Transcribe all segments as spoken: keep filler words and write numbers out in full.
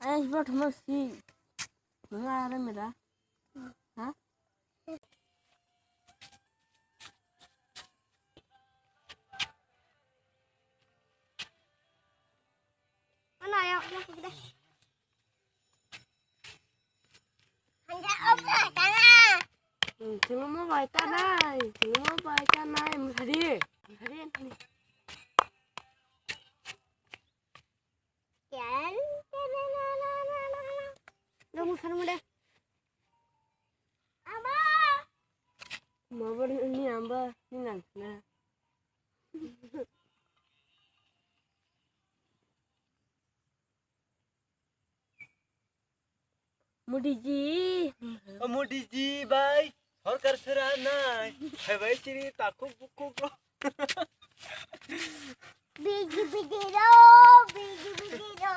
Ai, bot mo si. Nga are mera. Ha? Ana ya, ya, ya. Handa opa tana. Tini mo bai tanai, tini mo bai tanai, musari, musari. Yan. Lo musari mo de. Ama. Mabor ni amba ni nang na. Modi ji. O Modi ji bai, sorkar sera nai. Hai bai chini takhuk bukhuk ro. Bigi bigi ro, bigi bigi ro.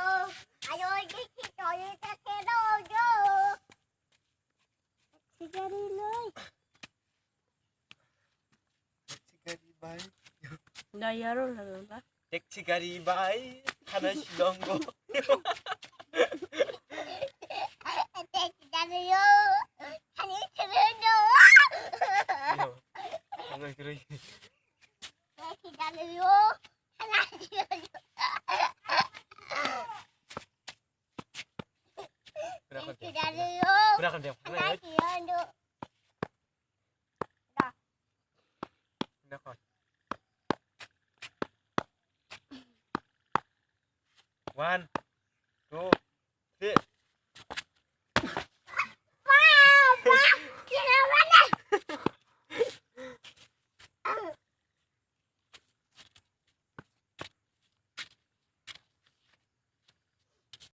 Ayo, bigi bigi ro, ro. Sigari loi. Taxi gari bai. Da yaro laganga. Taxi gari bai. Thana Shillongo. Taxi gari yo. Thani Shillongo. Yo. Thana Shillongo. Taxi gari yo. Thana Shillongo. Pura kon dia. Pura kon dia. Pura kon dia. One, two,